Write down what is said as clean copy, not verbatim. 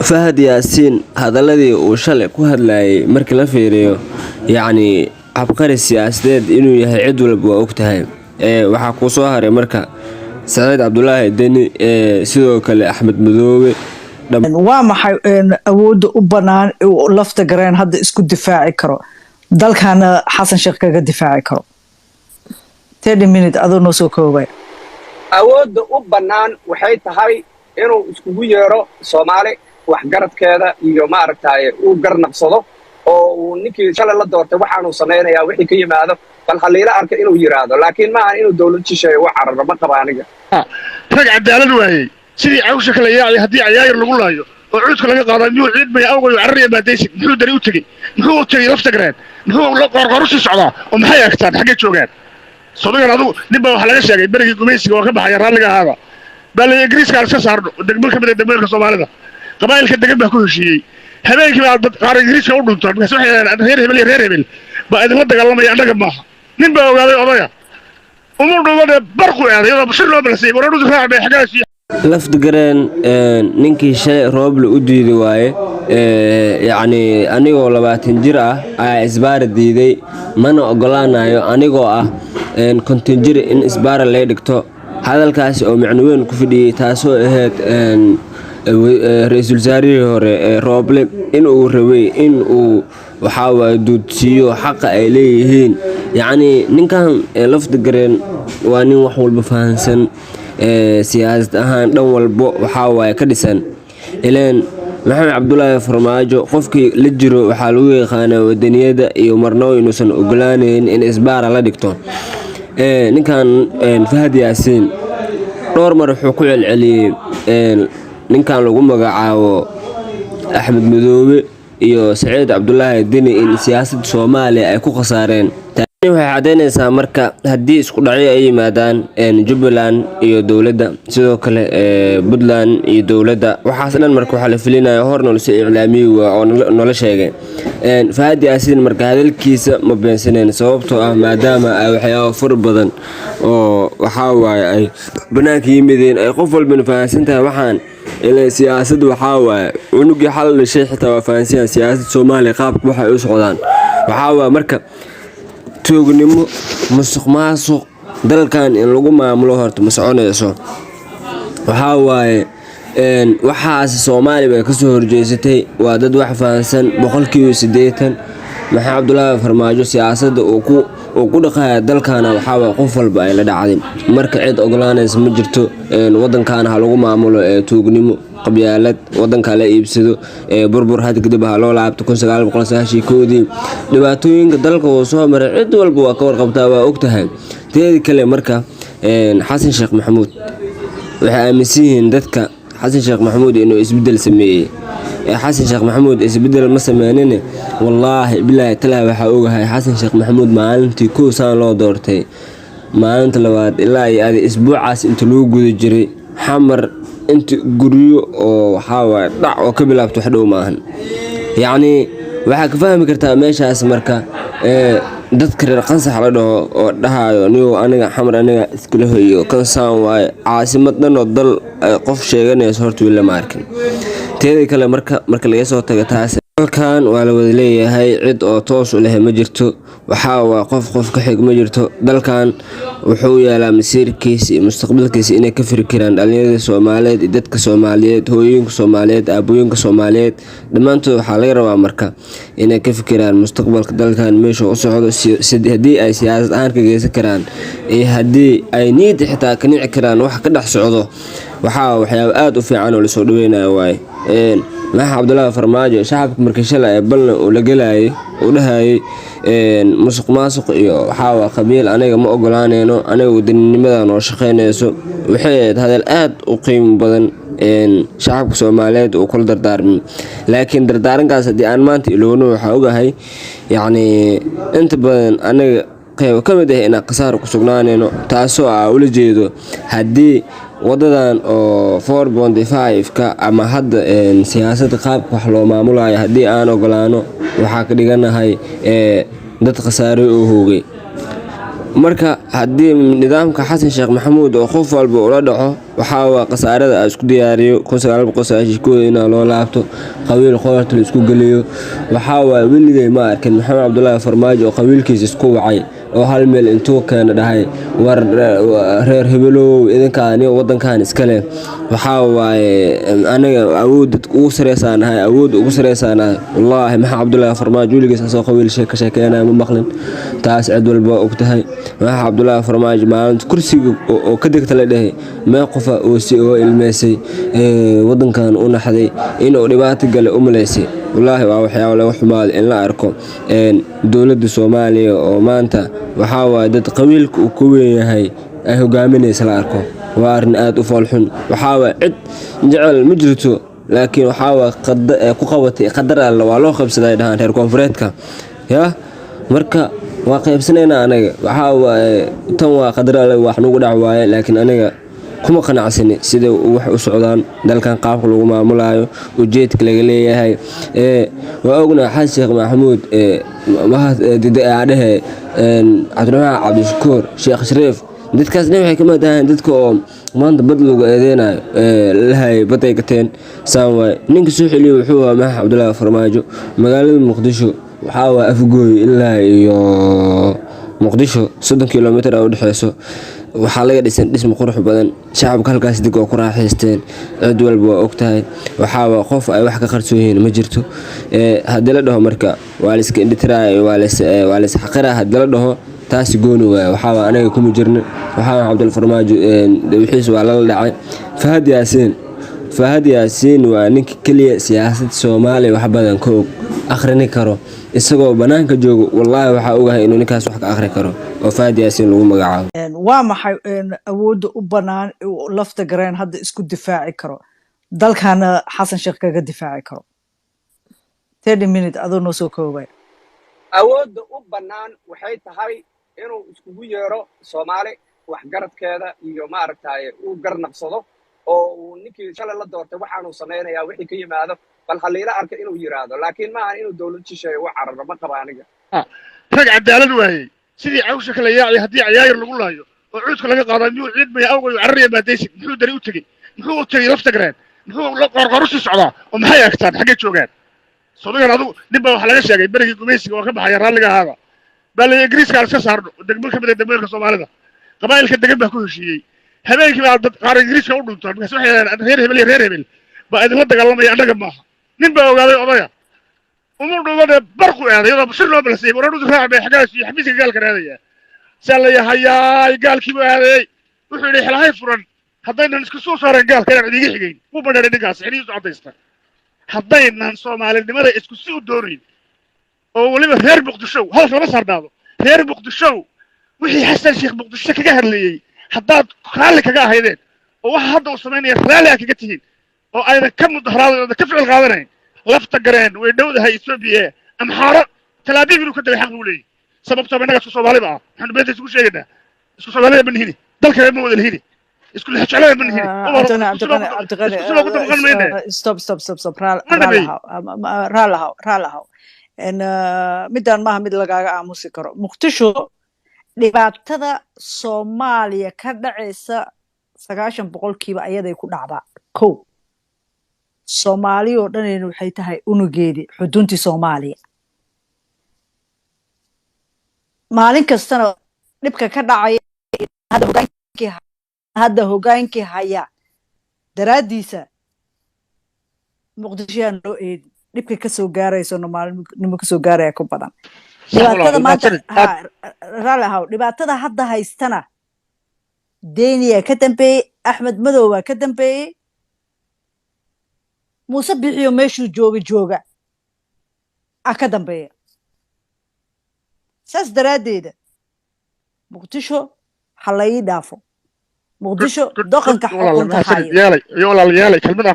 Fahad Yaasiin hadaladii uu shalay ku hadlayay markii la fiiriyo, yacni cabqari siyaasadeed inuu yahay cid walba waa ogtahay. Waxaa kuu soo haray marka Saciid Cabdulaahi Deni, sidoo kale Axmed Madoobe. Waa maxay awoodda u bannaan Lafta Gareen hadda isku difaaci karo, dalkana Xasan Sheekh kaga difaaci karo? 30 minute adoo noo soo koobay. Awoodda u bannaan waxay tahay inuu iskugu yeero Soomaali waxgaradkeeda iyo maaragtaaye uu garnaqsado oo uu ninkii shalay la doortay waxaanuu samaynayaa wixii ka yimaado bal haliila arka inuu yidhaahdo, laakiin maaha inuu dawlad shisheeye u cararo. Ma qaba aniga. Rag cadaalad waayey sidii cawsha kala yaacay haddii cayaayir lagu laayo oo cuudka laga qaado, miyuu ciidmaya awgayo cararaya maadaysid? Muxuu Dani u tegey? Muxuu u tegey Laftagreen? Muxuu Qoorqoor usii socdaa? Oo maxay agtaan? Xaggay joogaan sodagan? Adugu nin baa waxaa laga sheegay berigii gumaysiga waa ka baxaya, raalliga ahaada baa la Ingiriiska aan iska saarno. Degmo ka mid a degmooyinka Soomaalida qabaa'ilka degan baa ku heshiiyey. Habeenkii baa dad qaar Ingiriiska u dhuntaan, markaas waxay yidhahdeen reer hebel iyo reer hebel baa idinla dagaalamaya, annaga maaha. Nin baa ogaaday odaya uma dhumane barqu aaday iyadoo shir loo balasayay waradhudu raac bay xaggaas. Laftigareen ninkii shalay Rooble u diiday waaye. Yacni anigoo 20 jir ah ayaa isbaara diiday, mana ogolaanayo anigoo ah 50 jir in isbaara lay dhigto. Hadalkaasi oo macno weyn ku fidhiyey, taasoo ahayd ra-iisul wasaarihii hore ee Rooble inuu rabay in uu waxaa duudsiiyo xaqa ay leeyihiin. Yacni ninkan Laftigareen waa nin wax walba fahansan, siyaasad ahaan dhan walbo waxaa waaye ka dhisan. Ileen Maxamed Cabdulaahi Farmaajo qofkii la jiro waxaa lagu yaqaanaa wadaniyada iyo marnabo inuusan ogolaaneyn in isbaara la dhigto. Ninkan Fahad Yaasiin dhowr mar wuxuu ku celceliyey ninkan lagu magacaabo Axmed Madoobe iyo Saciid Cabdulaahi Deni in siyaasadda Soomaaliya ay ku khasaareen. Tani waxay caddeyneysaa marka haddii isku dhacyo ay yimaadaan Jubbaland iyo dowladda, sidoo kale Puntland iyo dowladda, waxaas dhan marka waxaa la filinaya horna lasoo iclaamiyey waa oo noola sheegay. Fahad Yaasiin marka hadalkiisa ma beensaneen, sababtoo ah maadaama ay waxyaabo far badan oo waxaa waaye ay banaanka yimideen, ay qof walbana fahansan tahay. Waxaan ilaa siyaasadda waxaa waaye cunugii xal dhashay xitaa waa fahansan siyaasadda Soomaaliya qaabka waxay u socdaan. Waxaa waaye marka tuugnimo, musuq maasuq dalkan in lagu maamulo horta ma soconayso. Waxaa waaye waxaas Soomaali bay kasoo horjeesatay, waa dad wax fahansan 80%. Maxamed Cabdulaahi Farmaajo siyaasadda uu ku dhaqaya dalkana waxaa waaye qof walba ay la dhacday. Marka cid ogolaanaysa ma jirto wadankaana ha lagu maamulo tuugnimo, qabyaalad, wadanka la iibsado, burbur had kadib ha loo laabto 1991-dii. Dhibaatooyinka dalka uu soo maray cid walba waa ka warqabtaa, waa ogtahay. Teeda kale marka Xasan Sheekh Maxamuud, waxay aaminsan yihiin dadka Xasan Sheekh Maxamuud inuu isbedel sameeyey. Xasan Sheekh Maxamuud isbedel ma sameynine. Wallaahi bilaahi talaa waxaa ogahay Xasan Sheekh Maxamuud maalintii kow saan loo doortay, maalinta labaad ilaa iyo adi isbuucaas inta lagu guda jiray, Xamar inta guryo oo waxaa waaye dhac oo ka bilaabto wax dhow maahan. Yacni waxaa ka fahmi kartaa meeshaas marka dadka reer Qansax la dhaho oo dhahayo niyow aniga Xamar aniga iskala hoyo kansaan waaye, caasimad dhan oo dal ay qof sheeganayso horta weli lama arkin. Teeda kale marka laga soo tago taas, dalkan waa la wada leeyahay, cid oo toos u leh ma jirto. Waxaa waa qof qof ka xig ma jirto. Dalkan wuxuu yaalaa masiirkiisa iyo mustaqbalkiisa inay ka fikiraan dhalinyarada Soomaaliyeed iyo dadka Soomaaliyeed, hooyooyinka Soomaaliyeed, aabooyinka Soomaaliyeed, dhammaantood waxaa laga rabaa marka inay ka fikiraan mustaqbalka dalkan meesha u socdo, haddii ay siyaasad ahaan ka geysan karaan iyo haddii ay niyadda xitaa ka nici karaan wax ka dhex socdo. Waxaa waxyaabo aada u fiican oo lasoo dhaweynayo waaye. Maxamed Cabdulaahi Farmaajo shacabka markii shalay ee ballan uu la gelayay uu dhahayay musuq maasuq iyo waxaa qabiil aniga ma ogolaaneyno, aniga wadaninimada noo shaqeyneyso, waxay ahayd hadal aada u qiimo badan shacabka Soomaaliyeed uu kula dardaarmay. Laakiin dardaarankaas haddii aan maanta ilowno, waxaa ogahay yacni inta badan aniga qeyb ka mid ah inaan khasaar ku sugnaaneyno, taasoo ah ula jeedo haddii wadadan oo 4.5-ka ama hadda siyaasadda qaabka wax loo maamulayo haddii aan ogolaano, waxaa ka dhiganahay dad khasaare oo hoogay. Marka haddii nidaamka Xasan Sheekh Maxamuud oo qof walba ula dhaco, waxaa waa khasaarada a isku diyaariyo inaa loo laabto, qabiil qoorta la isku geliyo. Waxaa waay weligay ma arkin Maxamed Cabdulaahi Farmaajo oo qabiilkiisa isku wacay oo hal meel intuu keena dhahay, "War reer hebelow, idinkaani wadankan iskale, waxaa waaye aniga awood ugu sareysaanahay, awood ugu sareysaanahay." Wallaahi Maxamed Cabdulaahi Farmaajo weligiis asoo qabiil ka sheekeynaya ma maqlin. Taas cid walba waa og tahay. Maxamed Cabdulaahi Farmaajo maalinta kursiga oo ka degta la dhahay, mee qofa oo si oo ilmeysay, wadankan u naxday, inuu dhibaato gale u malaysay? Wallaahi waa waxyaabo laga xumaado in la arko dowladda Soomaaliya oo maanta waxaa waaye dad qabiilka uu ka weyn yahay ay hogaaminaysa la arko. Waa arrin aad u foolxun. Waxaa waaye cid jecel ma jirto, laakiin waxaa waa ku qabatay qadar Alle, waa loo qaybsaday dhahaan reer koonfureedka. Ya marka waa qaybsanaynaa anaga. Waxaa waaye tan waa qadar Alle, wax nagu dhac waaye, laakiin aniga kuma qanacsani sida wax u socdaan dalkan, qaabka lagu maamulayo, ujeedka laga leeyahay. Waa ognahay Xasan Sheekh Maxamuud, dhehe Cabdiraxmaan Cabdishakuur, Sheekh Shariif, dadkaas dhan waxay kamid ahayn dadka oo maanta bad lagu eedeynayo, lahayay baday gateen, saan waaye. Ninka soo xeliyey wuxuu ahaa Maxamed Cabdulaahi Farmaajo. Magaalada Muqdisho waxaa waa Afgooy ilaa iyo Muqdisho 30 kilomitir a udhexeyso. Waxaa laga dhisan dhismo qurux badan, shacabka halkaas deg oo ku raaxaysteen. Cid walba waa ogtahay. Waxaaba qof ay wax ka qarsoon yihiin ma jirto. Haddii la dhaho marka waa la iska indhitiraya, waa la isxaqiraa, haddii la dhaho taasi gooni waaya. Waxaaba anaga kuma jirna. Waxaa Cabdul Farmaajo wixiis waa lala dhacay. Fahad Yaasiin, Fahad Yaasiin waa ninka keliya siyaasadda Soomaaliya wax badan ka og, akhrini karo isagoo banaanka joogo. Wallaahi waxaa ogahay inuu ninkaas wax ka akhri karo oo Fahad Yaasiin lagu magacaabo. Waa maxay awoodda u bannaan Lafta Gareen hadda isku difaaci karo, dalkana Xasan Sheekh kaga difaaci karo? 30 minute adoo noo soo koobay. Awoodda u bannaan waxay tahay inuu iskugu yeero Soomaali waxgaradkeeda iyo maaragtaye uu garnaqsado oo uu ninkii shalay la doortay waxaanuu samaynayaa wixii ka yimaado bal haliila arka inuu yidhaahdo, laakiin maaha inuu dowlad shisheeye u cararo. Ma qaba aniga. Rag cadaalad waayey sidii cawsha kala yaacay, haddii cayaayir lagu laayo oo cuudka laga qaadaa, miyuu ciidmaya awgayo cararaya maadaysid? Muxuu dari u tegey? Muxuu u tegey Lafta Gareen? Muxuu Qoorqoor usii socdaa? Oo maxay eegtaan? Xaggay joogaan sodagan? Adigu nin baa waxaa laga sheegay berigii gumaysiga waa ka baxaya, raalliga ahaada baa la Ingiriiska aan iska saarno. Degmo ka mid a degmooyinka Soomaalida qabaa'ilka degan baa ku heshiiyey. Habeenkii baa dad qaar Ingiriiska u dhuntaan, markaas waxay yidhahdeen, "Reer hebel iyo reer hebel baa idinla dagaalamaya, annaga maaha." Nin baa ogaaday odaya uma dhumane, barqu aaday iyadoo shir loo balasayay, waran raac bay xaggaas iyo xafiiska gaalka raadaya saa la yahayaay. Gaalkii buu aadayey, wuxuu yidhi, "Xelahay furan, haddaynan isku soo saareen gaalka inaan idiga xigayn." Wuu badheeray ninkaas xinihiisu caddaysta. Haddaynan Soomaalinimada isku si u doonayn, oo weliba reer Muqdisho hadalka lama saarnaado, reer Muqdisho wixii Xasan Sheekh Muqdisho kaga hadlayey haddaad raalli kaga ahaydeen, oo waxa hadda uu samaynaya raalli aad kaga tihiin, oo aydan ka mudaharaadayn oodan ka ficil qaadanayn, Lafta Gareen way dhowdahay Etoobiya, Amxaaro Talaabiib inuu ka degay xaq buu leeyahy. Sababtoo innaga isku Soomaaliba ah, waxaanu beenta isugu sheegaynaa? Isku Soomaalida ma nihini, dalkaba ma wada lihini, isku lexjeclada ma nihini. Isku ku damqan mayne. Stop, stop, stop, stop. Raalahaw, raalahaw. Midaan maaha mid lagaaga aamusi karo. Muqdisho dhibaatada Soomaaliya ka dhacaysa 90% ayaday ku dhacdaa. Kow, Soomaali oo dhanayna waxay tahay unugeedii xuduntii Soomaaliya. Maalin kastana dhibka ka dhacaya hadda hogaankii haya daraaddiisa Muqdisho yaan loo eedin. Dhibka kasoo gaarayso maalinimo kasoo gaaraya ku badan dhibaatada maanta. Raalli ahaw, dhibaatada hadda haystana Deniyaa ka dambeeyey, Axmed Madow baa ka dambeeyey, Muuse Bixiyo meeshuu jooga jooga a ka dambeeya. Saas daraaddeeda Muqdisho ha la ii dhaafo. Muqdisho doqonka xukunka hayo. Yeelay iyo walaal yeelay kelmad.